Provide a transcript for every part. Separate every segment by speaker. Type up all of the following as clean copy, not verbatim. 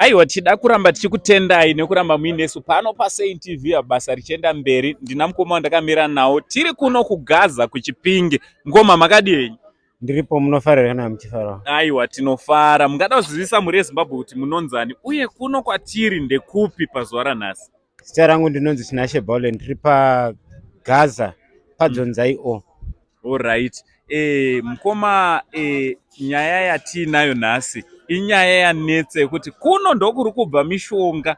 Speaker 1: Aiwa, tida kuramba tichikutendai nekuramba muinesu pano paSaint TV, basa richienda mberi. Ndina mukoma wandakamira nawo, tiri kuno kuGaza kuChipinge. Ngoma, makadi henyu?
Speaker 2: Ndiripo, munofarira kana muchifara?
Speaker 1: Aiwa, tinofara. Mungada kuzivisa mhuri yeZimbabwe kuti munonzani uye kuno kwatiri ndekupi pazuva ranhasi?
Speaker 2: Zita rangu ndinonzi Tinashe Bowlen, tiri paGaza paDzonzai O.
Speaker 1: Alright. Mukoma, nyaya yatiinayo nhasi inyaya yanetsa yekuti kuno ndokuri kubva mishonga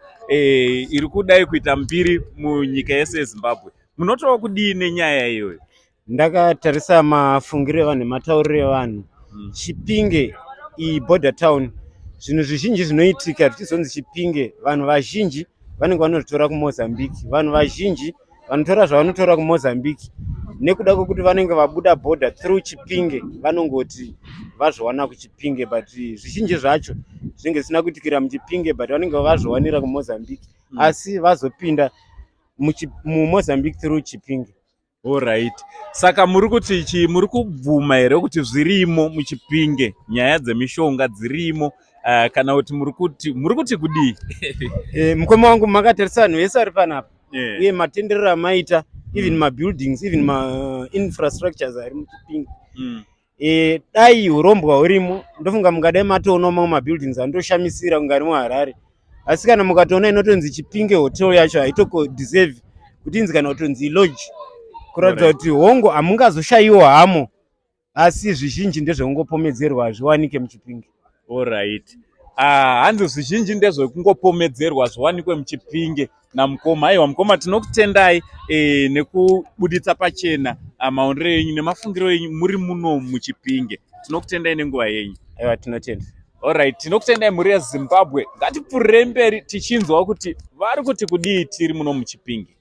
Speaker 1: iri kudai kuita mbiri munyika yese yeZimbabwe. Munotova kudii nenyaya iyoyo?
Speaker 2: Ndakatarisa mafungiro evanhu nematauriro evanhu. Chipinge iborder town, zvinhu zvizhinji zvinoitika zvichizonzi Chipinge, vanhu vazhinji vanenge vanozvitora kuMozambique. Vanhu vazhinji vanotora zvavanotora kuMozambique nekuda kwekuti vanenge vabuda border through Chipinge, vanongoti vazviwana kuChipinge, but zvizhinji zvacho zvinenge zvisina kuitikira muChipinge, but vanenge vazviwanira kuMozambique, asi vazopinda muMozambique through Chipinge.
Speaker 1: Alright. Saka muri kuti chi muri kubvuma here kuti zvirimo muChipinge, nyaya dzemishonga dzirimo, kana kuti muri kuti kudii?
Speaker 2: Mukoma wangu, makatarisa vanhu vese vari panapa uye matenderero amaita, even mabuildings, even mainfrastructures ari muChipinge, dai urombwa hurimo, ndofunga mungadai matoonawo mamwe mabuildings anotoshamisira kunge ari muHarare. Asi kana mukatoona inotonzi Chipinge Hotel yacho, haitoko deserve kuti inzi kana kutonzi lodge, kuratidza kuti hongo hamungazoshayiwo hamo, asi zvizhinji ndezvekungopomedzerwa, hazviwanike muChipinge.
Speaker 1: Alright. Ah, hanzi zvizhinji ndezvekungopomedzerwa, zviwanikwe muChipinge namukoma. Aiwa mukoma, tinokutendai nekubuditsa pachena maonero enyu nemafungiro enyu muri muno muChipinge. Tinokutendai nenguva yenyu.
Speaker 2: Aiwa, tinotenda.
Speaker 1: Alright, tinokutendai mhuri yeZimbabwe. Ngatipfurirei mberi tichinzwa kuti vari kuti kudii tiri muno muChipinge.